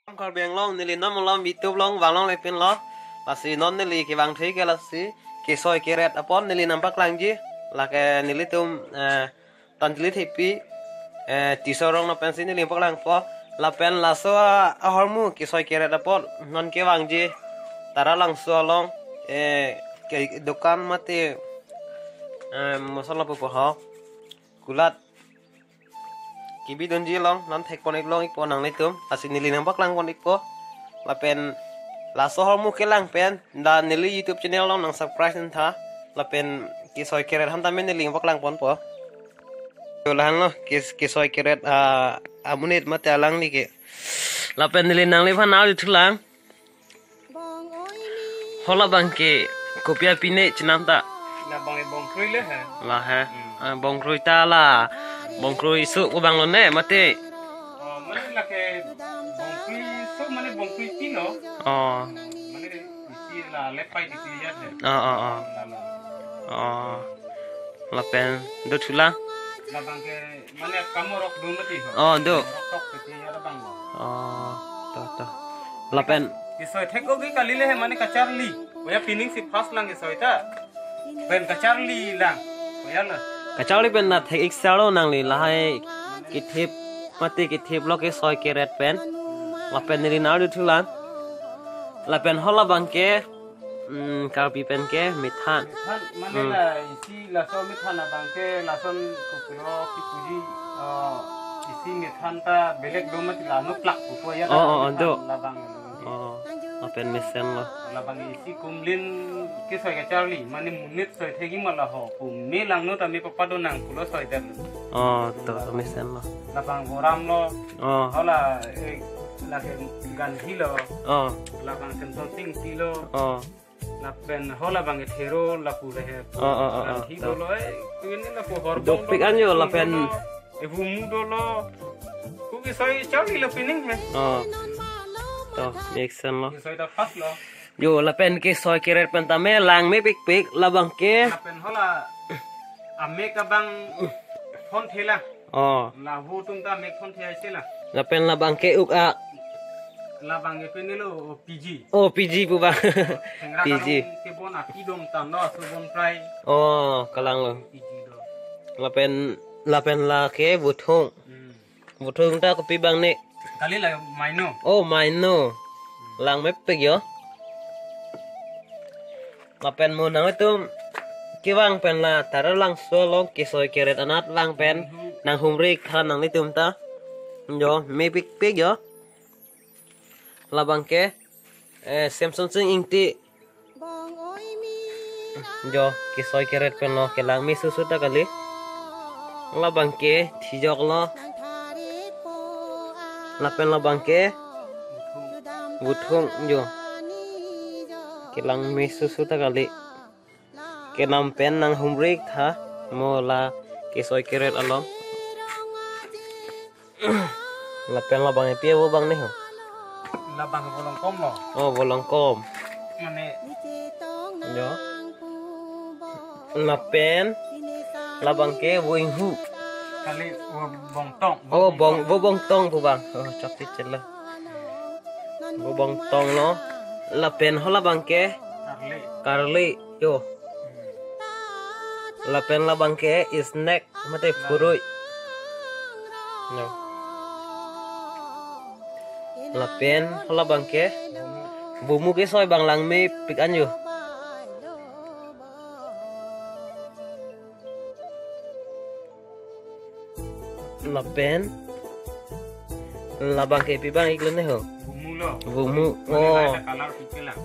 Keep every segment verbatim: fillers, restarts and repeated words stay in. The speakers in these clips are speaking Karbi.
Karbi Anglong, neli non malom YouTube along vang longle pinlo. Lasi non neli kevang thek ke lasi kesoi keret apot neli nangpaklangji. Lake nelitum, eh, Tanjili Thepi, eh, Tisorong no pensi neli paklangpo. Lapen laso a-, ahormu kesoi keret apot non kevangji Taralangso along, eh, ke dukan mate, eh, masala pupo ho. Kulat kebidunji along non thekpon ik long ikpo nanglitum. Lasi neli nangpaklangpon ikpo. Lapen laso ahormu kelang pen dak neli YouTube channel along nang subscribe tha. Lapen kesoi keret aphan tame neli nangpaklangponpo. To lahenlo kes-, kesoi keret, ah, amonit mate alangli ke. Lapen neli nangliphan nang-arjuthulang. Hala abang ke kopi apine chenam ta? Labang e bongkrui le he. La he. Hmm. Ah, bongkrui ta la. Bongkrui su ko abang lone mate. Oh, mane lake bongkrui su mane bongkrui tilo. Oh. Mane isi la lepai di tiya he. Oh, oh, oh. La la. Oh. Lapen dothulang. Labang ke mane kamorok do mati ho. Oh, do. Kamorok tok kiti ya labang lo. Oh, to, to. Lapen kesoi thek ogi kali le he mane kacharli. Oya pining si fast lang kesoi ta. Pen kacharli lang. Oya lo. Kacharli pen na thek ik salo nangli lahai kethip mate kethiplo kesoi keret pen. Lapen neli nang-arjuthulang. Lapen hala abang ke Hmm, Karbi pen ke methan. Methan, mane Hmm. la isi laso methan abang ke lason kupiro kipuji, oh, isi methan ta belek do mati la nuplak kupo ya. Oh, oh, oh, do. Labang. Oh, lapen mesenlo. Labang isi kumlin kesoi kacharli, mane monit soi thegi ma la ho, kume langno ta me papado nang pulo soi dan. Oh, to, to mesenlo. Labang goram lo. Oh. Hala, eh, lake ganhi lo. Oh. Labang Semson Sing Ingti lo. Oh. Lapen hala abang ethero lapu le he. Oh, oh, oh, oh, Ganhi to. Dolo, eh, tu ini lapu horbong dopik dolo, anjo, lapen dolo. Eh, Vumu dolo. Ku kesoi charli lo pining he. Oh. To, mesenlo. Kesoi ta fast lo. Yo, lapen kesoi keret pen tame langme pikpik labang ke. Lapen hala amek abang phone thela. Oh. Lahu atum ta amek phone thela sila. Lapen labang ke uk a. Labang ke penelo P G. Oh, P G pu abang. Thengra P G. Kalong kebon aki dong tando asubon prai. Oh, kalanglo. P G do. Lapen, lapen lake Vuthung. Hmm. Vuthung ta kopi abang ne? Kali la maino. Oh, maino. Langme pik yo. Lapen mo nanglitum kevang pen la Taralangso along kesoi keret anat lang pen Mhm. nanghumri ik tha nanglitum ta. Yo, me pikpik yo. Labang ke, eh, Semson Sing Ingti. Jo, kesoi keret pen lo, kelang me susu ta kali. Labang ke thijok lo. Lapen labang ke Vuthung jo. Kelang me susu ta kali. Kenam pen nanghumri ik tha mo la kesoi keret along. Lapen labang ke pi avo abang ne ho? Labang Volongkom lo. Oh, Volongkom. Mane. Jo. Lapen labang ke Vo Inghu. Kali Vo Bongtong. Oh, Bong, Vo Bongtong pu abang. Oh, chok ti chelo. Vo Bongtong lo. Lapen hala abang ke Karli. Karli. Yo. Lapen labang ke snack mate phurui. No. Lapen labang ke Vumu kesoi abang langme pik anjo. Lapen labang ke pi abang iklo ne ho? Vumu lo. Vumu. Mane oh. Ada color pipe lang.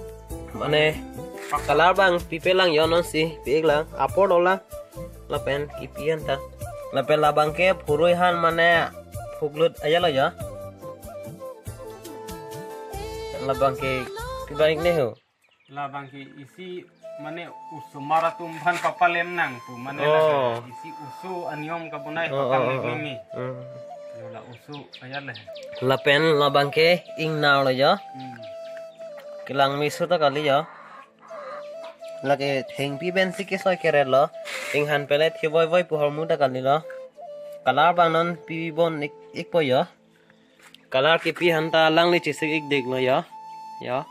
Mane color abang pipe lang yo non si pi ik lang. Apor lo lang. Lapen kipi an ta. Lapen labang ke phurui han mane phuklut aja lo ya. Labang ke pi abang ik ne ho? Labang ke isi mane osomar atum aphan papalem nang pu mane oh. Labang isi oso aniyom kabonai oh, papang oh, oh, oh. Meme. Hmm. Yo la oso aja le. Lapen labang ke ingnar lo ya. Hmm. Kelang me suta kali ya. Lake thengpi pensi kesoi keret lo. Inghan pele thi voi voi pu hormu ta kali lo. Color abang non pi bon ik, ikpo ya. Color kipi aphan ta alangli chesik-ik diklo ya. Ya.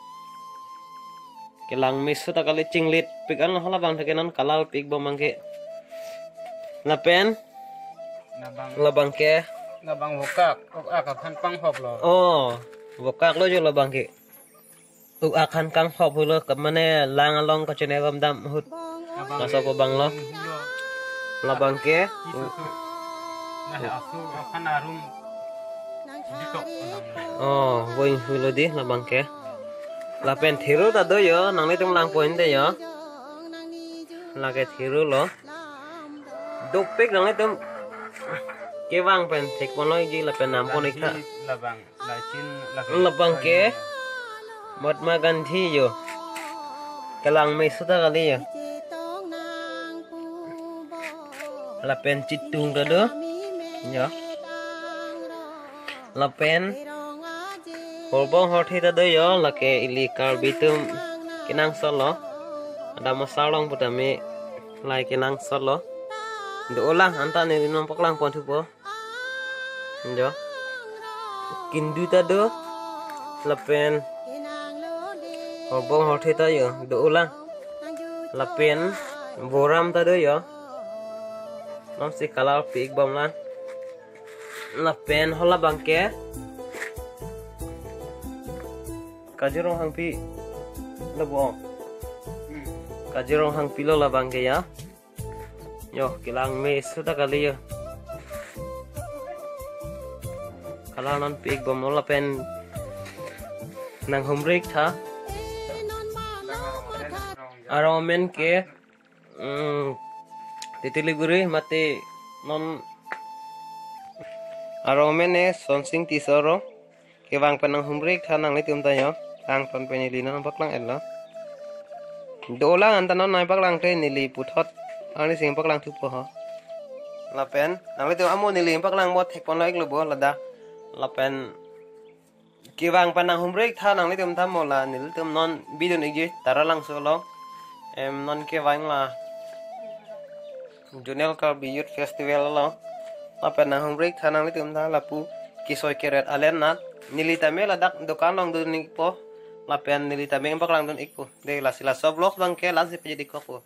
Kelang meso ta kali, chinglit pik an lo, halabang thek non color pi-ik bom abangke. Lapen Labang, labangke. Labang vokak, vokak aphan panghop lo. Oh, vokak lo jo labangke. Vokak aphan kanghop lo, ke mane lang along kachene bom dam ahut. Labang, laso abang lo. Labangke. Isu su. Nah, asu aphan arum. Dikok abang. Oh, voihui lo di labangke. Lapen thiru ta do yo, nanglitum lang point de yo. Lake thiru lo. Dopik nanglitum kevang pen thek pon lo-ikji lapen nam pon-ik tha. Labang, lachin, labang. Labangke Mahatma Gandhi yo. Kelang meso ta kali yo. Lapen chitung ta do. Yo. Lapen horbong horthe ta do yo, lake ili Karbi atum kenangsot lo. Adam asarlong putame lahai kenangsot lo. Do-olang anta neli nangpaklang pon thupo. Jo. Kindu ta do. Lapen horbong horthe ta yo, do-olang. Lapen boram ta do yo. Nonsi color pi-ik bom lang. Lapen halabangke Kajirong Hangpi lo bo. Kajirong Hangpi lo labangke ya. Yo, kelang meso ta kali yo. Color non pi-ik bom lo lapen nanghumri-ik tha. Arong amen ke, mm, Titiliguri mate non arong amen e Sonsing Tisso arong. Kevang pen nanghumri-ik tha nanglitum ta yo. Tangton pen neli nangpaklang-et lo. Do-olang anta non nangpaklang te neli puthot arnisi paklang thupo ho. Lapen nanglitum amo neli paklang bo thek pon lo-ik lo bo ladak. Lapen kevang pen nanghumri-ik tha nanglitum ta mo la nelitum non bidun-ikji Taralangso along. Em, non kevang la Zonal Karbi Youth Festival along. Lapen nanghumri-ik tha nanglitum ta lapu kesoi keret alenat. Neli tame ladak dokan along dun-ikpo. Lapen neli tame paklangdun-ikpo. De lasi laso vlog abangke lasi pajadi kokpo.